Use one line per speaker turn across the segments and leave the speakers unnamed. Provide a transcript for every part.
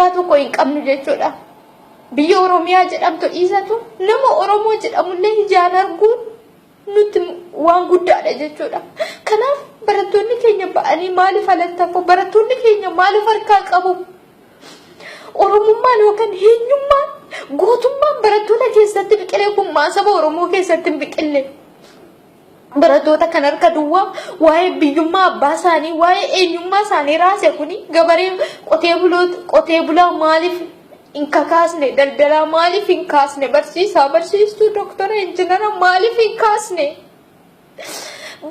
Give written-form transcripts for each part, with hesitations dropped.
beekaa tokko hin qabnu jechuudha. Biyya Oromiyaa jedhamtu dhiisatu nama Oromoo jedhamullee ijaan arguun nutti waan guddaadha jechuudha. Kanaaf barattoonni keenya ba'anii maaliif alatti hafu? Barattoonni keenya maaliif harkaa qabu? Oromummaan yookaan eenyummaan gootummaan barattoota keessatti biqilee kun maa saba Oromoo keessatti hin biqille? Barattoota kan harka duwwaa waa'ee biyyummaa abbaa isaanii, waa'ee eenyummaa isaanii raase kuni gabaree qotee buloota qotee bulaa maaliif hin kakaasne? Daldalaa maaliif hin kaasne? Barsiisaa, barsiistuu, doktora, injinara maaliif hin kaasne?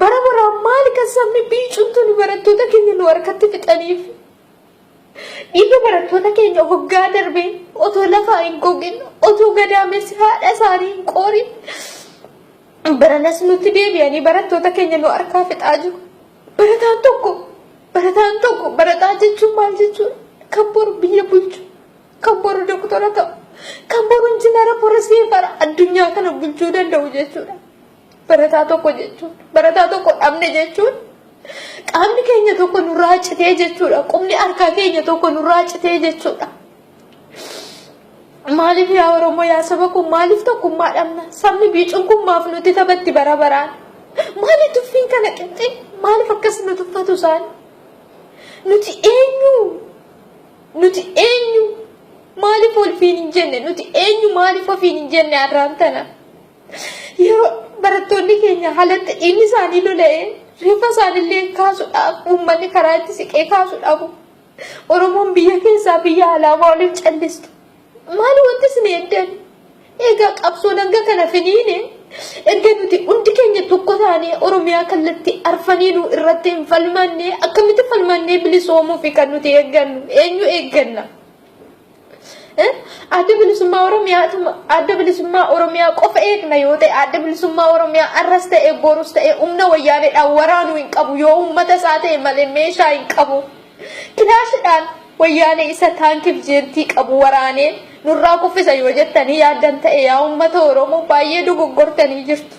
Bara baraan maali kan sabni biicuun tuni barattoota keenya nu harkatti fixaniif? Dhiiga barattoota keenya hoggaa darbee otoo lafaa hin gogin, otoo gadaamessi haadha isaanii hin qoorin, baranas nutti deebi'anii barattoota keenya nu harkaa fixaa jiru. Barataan tokko, barataan tokko, barataa jechuun maal jechuudha? Kan boru biyya bulchu, kan boru doktora ta'u, kan boru injinara poroseefara addunyaa kana bulchuu danda'u jechuudha. Barataa tokko jechuun, barataa tokko dhabne jechuun qaamni keenya tokko nurraa citee jechuudha. Qubni harkaa keenya tokko nurraa citee jechuudha. Maaliif yaa Oromoo, yaa saba kun, maaliif tokkummaa dhabna? Sabni biicuun kun maaf nuti taphatti bara baraan? Maaliif tuffiin kana qixxee? Maaliif akkas nu tuffatu isaan? Nuti eenyu? Nuti eenyu? Maaliif ofiin hin jenne? Nuti eenyu, maaliif ofiin hin jenne har'aan tana? Yeroo barattoonni keenya haalatti dhiigni isaanii lola'ee reeffa isaaniillee kaasuudhaaf uummanni karaa itti siqee kaasu dhabu. Oromoon biyya keessaa biyya alaa maaliif callistu? Maali wanti isin eegdan? Egaa qabsoon hanga kana finiine, erga nuti hundi keenya tokko taanee Oromiyaa kallattii arfaniinuu irratti hin falmanne, akkamitti falmannee bilisoomuu fi kan nuti eeggannu? Eenyu eegganna? Adda Bilisummaa Oromiyaa, Adda Bilisummaa Oromiyaa qofa eegna yoo ta'e, Adda Bilisummaa Oromiyaa arras ta'e borus ta'e humna Wayyaaneedhaan waraanuu hin qabu, yoo uummata isaa ta'e malee meeshaa hin qabu. Kilaashiidhaan Wayyaanee isa taankiif jeentii qabu waraanee nurraa kuffisa yoo jettanii yaaddan ta'e, yaa uummata Oromoo, baay'ee dogoggortanii jirtu.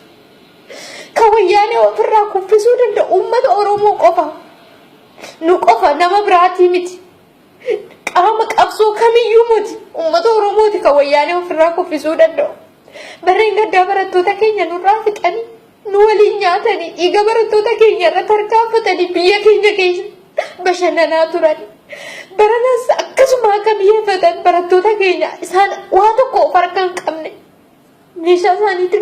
Kan Wayyaanee ofirraa kuffisuu danda'u uummata Oromoo qofa. Nu qofa, nama biraatii miti. Qaama qabsoo kamiyyuu miti, uummata Oromooti kan Wayyaanee ofirraa kuffisuu danda'u. Barreen gaddaa barattoota keenya nurraa fixanii, nu waliin nyaatanii, dhiiga barattoota keenya irra tarkaanfatanii biyya keenya keessa bashannanaa turan. Baranas akkasuma akka biyyeeffatan barattoota keenya isaan waa tokko of harka hin qabne meeshaa isaaniitti.